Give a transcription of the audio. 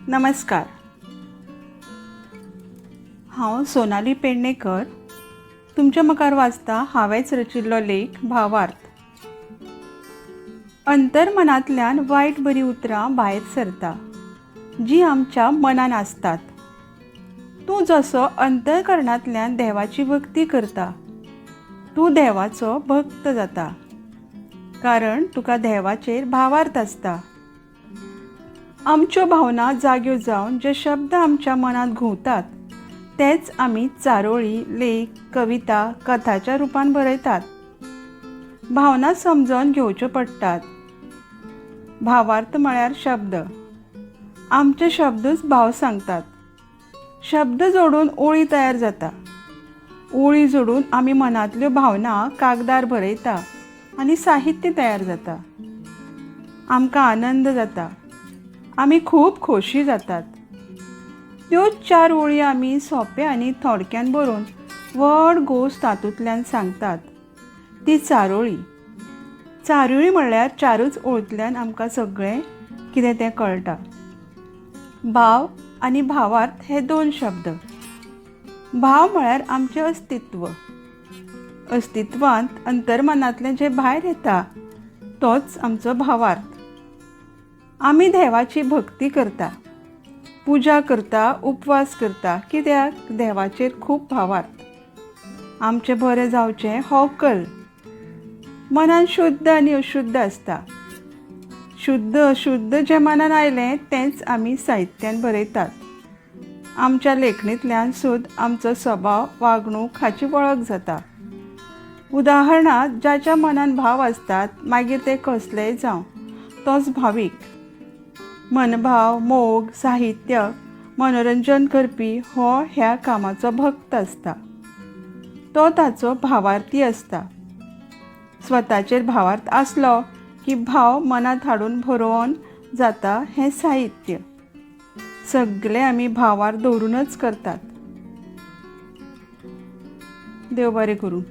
नमस्कार. हांव सोनाली पेडणेकर, तुमच्या मुखार वाचता हांवेंच रचिल्लो लेख भावार्थ. अंतर्मनांतल्यान वायट बरीं उतरां भायर सरता जीं आमच्या मनान आसतात. तूं जसो अंतर्करणांतल्यान देवाची भक्ती करता, तूं देवाचो भक्त जाता, कारण तुका देवाचेर भावार्थ आसता. आमच्यो भावना जाग्यो जावन जे शब्द आमच्या मनांत घुंवतात तेच आमी चारोळी, लेख, कविता, कथाच्या रुपान बरयतात. भावना समजून घेवच्यो पडटात. भावार्थ म्हळ्यार शब्द. आमचे शब्दूच भाव सांगतात. शब्द जोडून ओळी तयार जाता. ओळी जोडून आमी मनांतल्यो भावना कागदार बरयता आनी साहित्य तयार जाता. आमकां आनंद जाता. आमी खूब खोशी जातात. त्योच चार ओळी आमी सोंपे आनी थोडक्यान बरोवन व्हड गोश्ट तातूंतल्यान सांगतात, ती चारोळी. चारोळी म्हळ्यार चारूच ओळींतल्यान आमकां सगळें कितें तें कळटा. भाव आनी भावार्थ हे दोन शब्द. भाव म्हळ्यार आमचें अस्तित्व. अस्तित्वांत अंतर्मनांतलें जें भायर येता तोच आमचो भावार्थ. आमी देवाची भक्ती करता, पुजा करता, उपवास करता. कित्याक? देवाचेर खूब भावार्थ. आमचें बरें जावचें हो कल. मनान शुद्ध आनी अशुद्ध आसता. शुद्ध अशुद्ध जें मनान आयलें तेंच आमी साहित्यान बरयतात. आमच्या लेखणींतल्यान सुद्दां आमचो सभाव, वागणूक हाची वळख जाता. उदाहरणांत, जाच्या मनान भाव आसतात, मागीर ते कसलेय जावं, तोच भावीक. मनभाव, मोग, साहित्य, मनोरंजन करपी हो ह्या कामाचो भक्त आसता. तो ताचो भावार्थी आसता. स्वताचेर भावार्थ आसलो की भाव मनांत हाडून बरोवन जाता हें साहित्य. सगळें आमी भावार्थ दवरूनच करतात. देव बरें करूं.